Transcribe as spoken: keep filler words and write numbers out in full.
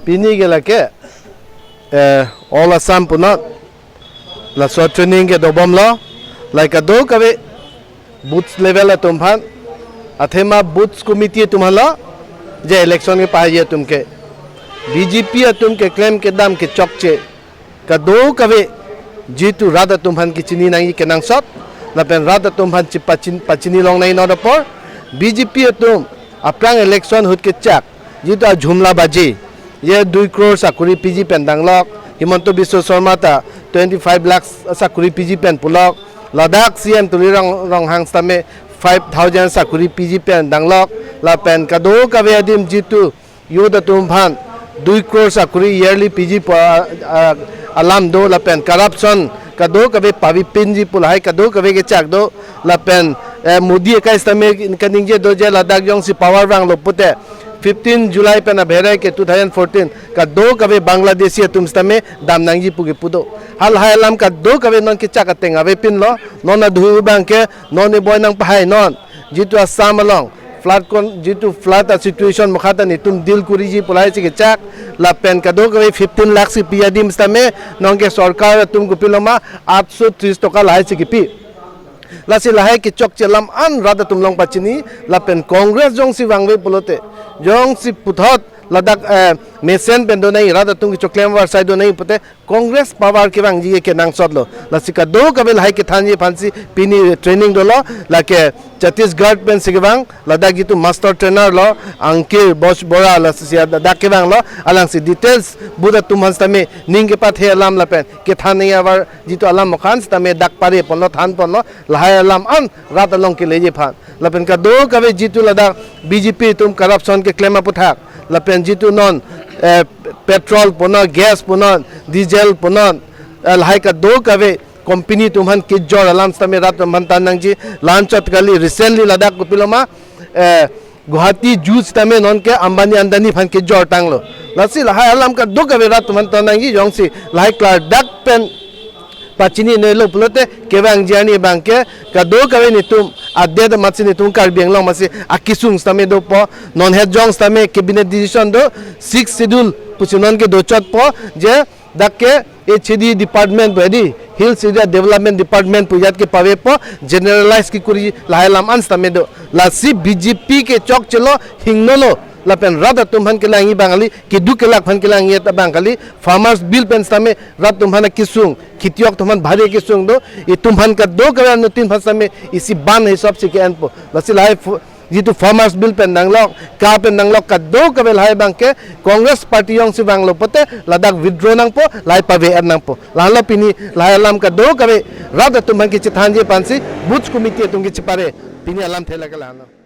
Pini ke lake, eh, All Assam punot laso training ke dobomlo, lahai kadokave booth level atum aphan, athema booth committee atum aphanlo, je election kepahai atum ke, B J P atum keklem kedam kechokche, kadokave jitu rat atum aphan kechini nangji kenangsot, lapen rat atum aphan chepachin-, pachini long nangji non apor, B J P atum aphrang election ahut kechak, jitu ajhumla baji, ye dui crore sakuri piji pen danglok, Himanta Biswa Sarma ta twenty-five lakhs sakuri piji pen pulok, ladak C M Tuliram Ronghang sitame five thousand sakuri piji pen danglok, lapen kadokave adim jitu youth atum aphan dui crore sakuri yearly piji pu a, a, alam do, lapen corruption kadokave pavi pinji pu lahai kadokave kechak do, lapen, eh, Modi akai sitame kaningje do je ladak jongsi power vanglo pute fifteen July pen abhere ke two thousand fourteen kadokave Bangladeshi atum sitame dam nangji pu kepu do. Halahai alam kadokave non kechak ateng avepinlo, non adhu abang ke non iboi nangpahai non. Jitu Assam along flood kon, jitu flood a situation mokha ta netum deal kuriji pu lahai si kechak, lapen kadokave fifteen lakhs kepi adim sitame nonke sorkar atum kopiloma atso tris toka lahai si kepi. Lasi lahai kechokche alam an rat atum along pachini, lapen Congress jongsi vangve pulote, jongsi puthot ladak, eh, mesen pen do nangji, rat atum kechoklem avarsai do nangji pute, Congress power kevangji ke kenangsotlo. Lasi kadokave lahai kethanji aphansi pini training dolo, lake Chhattisgarh pensi kevang, ladak jitu master trainer lo, Ankir Boj Bora, lasi dak kevanglo, alangsi details booth atum aphan sitame ning kepathe alam lapen kethan nangji avar jitu alam mokhan sitame dak pare ponlo, than ponlo, lahai alam an rat along keleji aphan. Lapen kadokave jitu ladak B J P atum corruption keklem aputhak, lapen jitu non, eh, petrol punon, gas punon, diesel punon, eh, lahai kadokave company atum aphan kejor alam sitame rat atum aphan than nangji, la-anchot kali, recently ladak kopiloma, eh, Guwahati zoo sitame nonke Ambani Adani aphan kejor tanglo. Lasi lahai alam kadokave rat atum aphan than nangji, jongsi lahai klardak pen pachini nelo pulote kevangji arni abang ke kadokave netum adet amatsi netum Karbi Anglong amatsi akesung sitame dopo, non het jong sitame cabinet decision do, sixth schedule pusi nonke dochotpo, je dak ke H A D department pu, edi Hills Area Development Department pu ajat ke pavepo, generalize kekuri lahai alam an sitame do. Lasi B J P kechokchelo, hingnolo, lapen rat atum aphan kelangji abang kali, keduk kelak aphan kelangji abang kali, farmers bill pen sitame rat atum aphan akesung, khetiok atum aphan bhari akesung do, itum aphan kadokave anuttin aphan sitame isi ban hisap si ke-enpo. Lasi lahai fu-, jitu farmers bill pen danglok, ka pen danglok, kadokave lahai abang ke Congress party jongsi vanglo pute ladak withdraw nangpo, lahai pave-et nangpo. Lahenlo pini lahai alam kadokave rat atum aphan kechethanji aphansi booth committee atum kechepare, pini alamthe lake lahenlo.